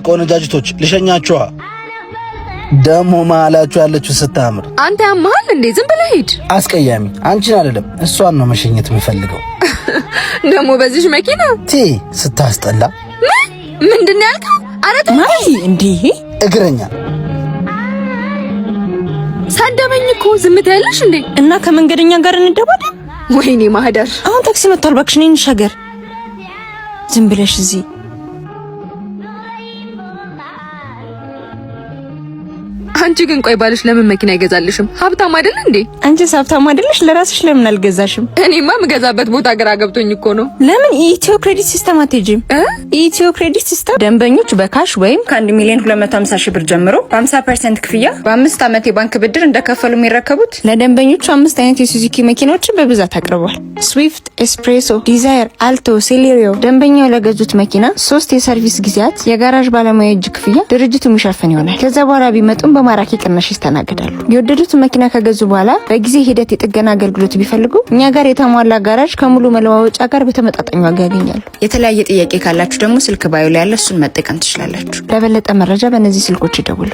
ቆነጃጅቶች ልሸኛችኋ። ደሞ መሀላችሁ ያለችው ስታምር። አንተ ያመሃል እንዴ? ዝም ብለህ ሂድ። አስቀያሚ። አንቺን አይደለም እሷን ነው መሸኘት የምፈልገው። ደግሞ በዚህ መኪና ቲ ስታስጠላ። ምን ምንድን ነው ያልከው? ኧረ ተው እንዴ! እግረኛ። ሰደበኝ እኮ፣ ዝም ትያለሽ እንዴ? እና ከመንገደኛ ጋር እንደባደብ። ወይኔ ማህደር፣ አሁን ታክሲ መጥቷል። እባክሽ ነይ እንሻገር። ዝም ብለሽ እዚህ። አንቺ ግን ቆይ፣ ባልሽ ለምን መኪና አይገዛልሽም? ሀብታም አይደል እንዴ? አንቺስ ሀብታም አይደለሽ? ለራስሽ ለምን አልገዛሽም? እኔማ የምገዛበት ቦታ ግራ ገብቶኝ እኮ ነው። ለምን ኢትዮ ክሬዲት ሲስተም አትሄጂም? ኢትዮ ክሬዲት ሲስተም ደንበኞች በ cash ወይም ከ1 ሚሊዮን 250 ሺህ ብር ጀምሮ በ50% ክፍያ በ5 ዓመት የባንክ ብድር እንደከፈሉ የሚረከቡት። ለደንበኞቹ አምስት አይነት የሱዙኪ መኪናዎችን በብዛት አቅርቧል። ስዊፍት፣ ኤስፕሬሶ፣ ዲዛይር፣ አልቶ፣ ሴሌሪዮ። ደንበኛው ለገዙት መኪና ሶስት የ service ጊዜያት የጋራዥ ባለሙያ እጅ ክፍያ ድርጅቱ የሚሸፍን ይሆናል። ከዛ በኋላ ቢመጡም በማራኪ ቅናሽ ይስተናገዳሉ። የወደዱትን መኪና ከገዙ በኋላ በጊዜ ሂደት የጥገና አገልግሎት ቢፈልጉ እኛ ጋር የተሟላ ጋራዥ ከሙሉ መለዋወጫ ጋር በተመጣጣኝ ዋጋ ያገኛሉ። የተለያየ ጥያቄ ካላችሁ ደግሞ ስልክ bio ላይ ያለ እሱን መጠቀም ትችላላችሁ። ለበለጠ መረጃ በእነዚህ ስልኮች ይደውሉ።